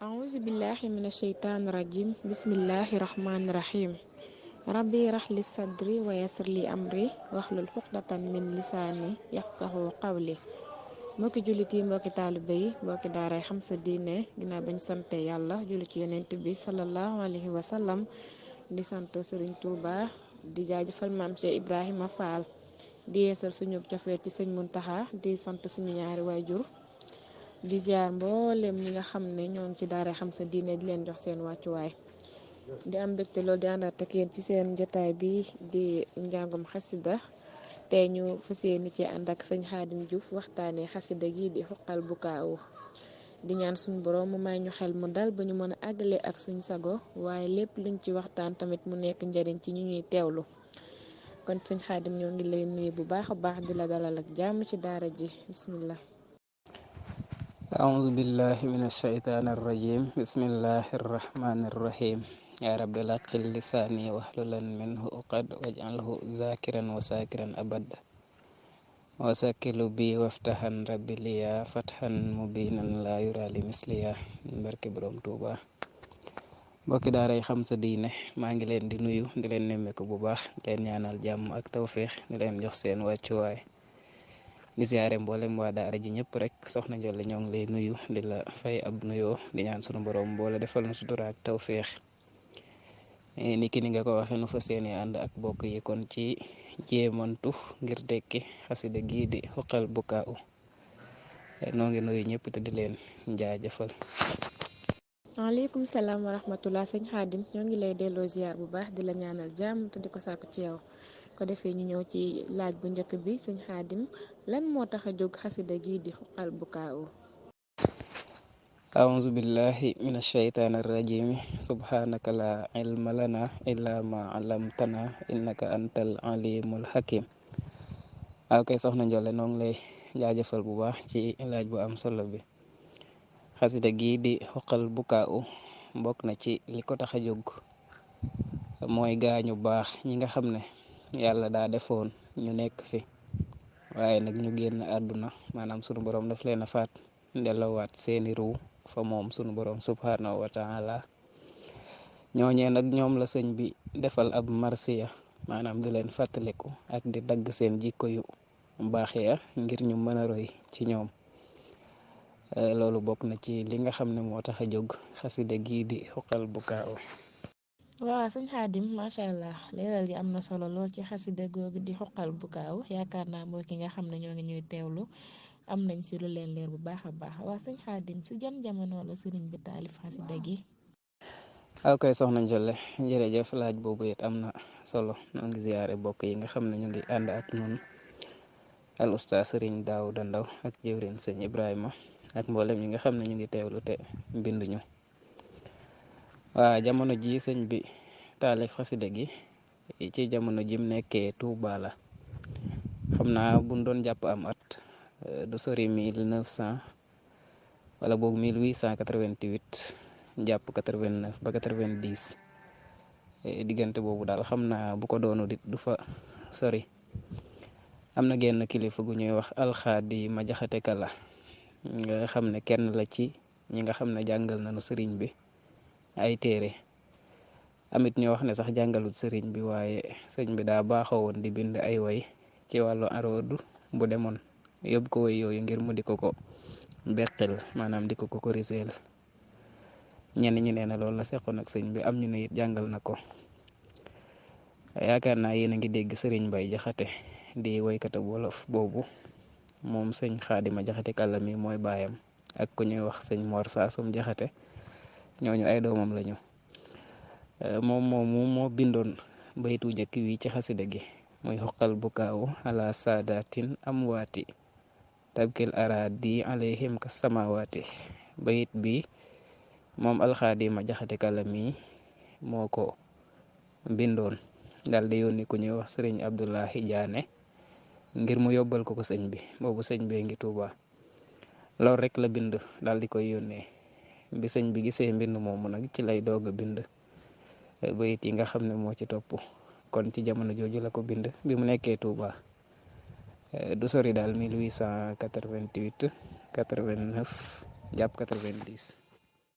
أعوذ بالله من الشيطان الرجيم بسم الله الرحمن الرحيم ربي اشرح لي صدري ويسر لي أمري واحلل عقدة من lisaani yafqahu qawli mbokki jullit yi mbokki taalibe yi mbokki daaray xam sa diine ginnaaw bañ sante yàlla julli ci yonent bi sallallahu alayhi wa sallam di sant Serigne Touba di jaajëfal maam Cheikh Ibrahima Fall di yeesal suñu cofeet ci sëñ Muntaxa di sant suñu ñaari waajur di ziar mboolem ñi nga xam ne ñoo ngi ci daara xam sa diine di leen jox seen wàccuwaay di am mbégte loolu di àndaat ak yéen ci seen jotaay bi di njàngum xasida tey ñu fas yéene ci ànd ak sëñ Xaadim Diouf waxtaanee xasida gi di xuqal bukaaw di ñaan suñu borom mu may ñu xel mu dal ba ñu mën a àggale ak suñu sago waaye lépp luñ ci waxtaan tamit mu nekk njëriñ ci ñu ñuy teewlu kon sëñ Xaadim ñoo ngi lay nuyu bu baax a baax di la dalal ak jàmm ci daara ji bismillah. أعوذ بالله من الشيطان الرجيم بسم الله الرحمن الرحيم يا رب لقل لساني واحللا منه عقد واجعله ذاكرا وساكرا أبدا وسكل بي وافتحا ربي ليا فتحا مبينا لا يرى لمثليا barke Borom Tuuba mbokki daaray xam sa diine maa ngi leen di nuyu di leen nemmeeku bu baax di leen ñaanal jàmm ak tawféex di leen jox seen wàccuwaay di ziare mboolem waa daara ji ñëpp rek soxna Jolle ñoo ngi lay nuyu di la fay ab nuyoo di ñaan sunu borom boole defal na sutura ak tawféex ni ki ni nga ko waxee nu fa seeni ànd ak bokk yi kon ci jéemantu ngir tekki xasida gii di xuqal bukaaw noo ngi nuyu ñëpp te di leen jaajëfal. waaleykum salaam wa rahmatullah sëñ Xaadim ñoo ngi lay delloo ziar bu baax di la ñaanal jàmm te di ko sàkku ci yow ko defee ñu ñëw ci laaj bu njëkk bi sëñ Xaadim lan moo tax a jóg xasida gii di xuqal bukaaw. أعوذ بالله من الشيطان الرجيم سبحانك لا علم لنا إلا ما علمتنا إنك أنت العليم الحكيم ok soxna Jolle noo ngi lay jaajëfal bu baax ci laaj bu am solo bi xasida gii di xuqal bukaaw bokk na ci li ko tax a jóg mooy gaañu baax ñi nga xam ne yàlla daa defoon ñu nekk fi waaye nag ñu génn àdduna maanaam sunu borom daf leen a faat ndellowaat seeni ruu fa moom sunu borom subhanahu wa taala ñooñee nag ñoom la sëñ bi defal ab marsiya maanaam di leen fàttaliku ak di dagg seen jikko yu baax ya ngir ñu mën a roy ci ñoom loolu bokk na ci li nga xam ne moo tax a jóg xasida gii di xuqal bukaaw. waaw sëñ Xaadim macha allah leeral yi am na solo lool ci xasida googu di xuqal bukaaw yaakaar naa mbokk yi nga xam ne ñoo ngi ñuy teewlu am nañ si lu leen leer bu baax a baax waa sëñ Xaadim si jan jamono la sëriñ bi taalif xasida gi. ok soxna Jolle jërëjëf laaj boobu it am na solo ñoo ngi ziyaare bokk yi nga xam ne ñu ngi ànd ak ñun al ustaas sëriñ Daawuda Ndaw ak jëwriñ sëñ Ibrahima ak mboolem ñi nga xam ne ñu ngi teewlu te binduñu waa jamono ji sëñ bi taalif xasida gi ci jamono jim nekkee Tuuba la xam naa buñ doon jàpp am at du sori 1900 wala boog 1888 jàpp 89 ba 90 diggante boobu daal xam naa bu ko doonu dit du fa sori am na genn kilifa gu ñuy wax alxaadi ma jaxate kala nga xam ne kenn la ci ñi nga xam ne jàngal nañu sëriñ bi ay téere amit ñoo wax ne sax jàngalut sëriñ bi waaye sëriñ bi daa baaxoo woon di bind ay way ci wàllu aroodu bu demoon yóbbu ko way yooyu ngir mu di ko ko beqil maanaam di ko ko koriseel ñenn ñi nee na loolu la seqoon ak sëñ bi am ñu ne it jàngal na ko yaakaar naa yéen a ngi dégg sëriñ Mbay Jaxate di woykata wolof boobu moom sëñ Xaadima Jaxate kàlla mi mooy baayam ak ku ñuy wax sëñ Mor Saasum Jaxate ñooñu ay doomam lañu moom moomu moo bindoon baytu njëkk wi ci xasida gi muy xuqal bukaaw ala saadatin amwaati tabkil araadi alayhim ka samawaati bayit bi moom alxaadima jaxate kala mi moo ko bindoon dal di yónni ku ñuy wax sëriñ Abdullahi Jaane ngir mu yóbbal ko sëñ bi boobu sëñ bee ngi Tuuba loolu rek la bind dal di koy yónnee bi sëñ bi gisee mbind moomu nag ci lay doog a bind bayit yi nga xam ne moo ci topp kon ci jamono jooju la ko bind bi mu nekkee Tuuba du sori daal 1888 89 jàpp 90.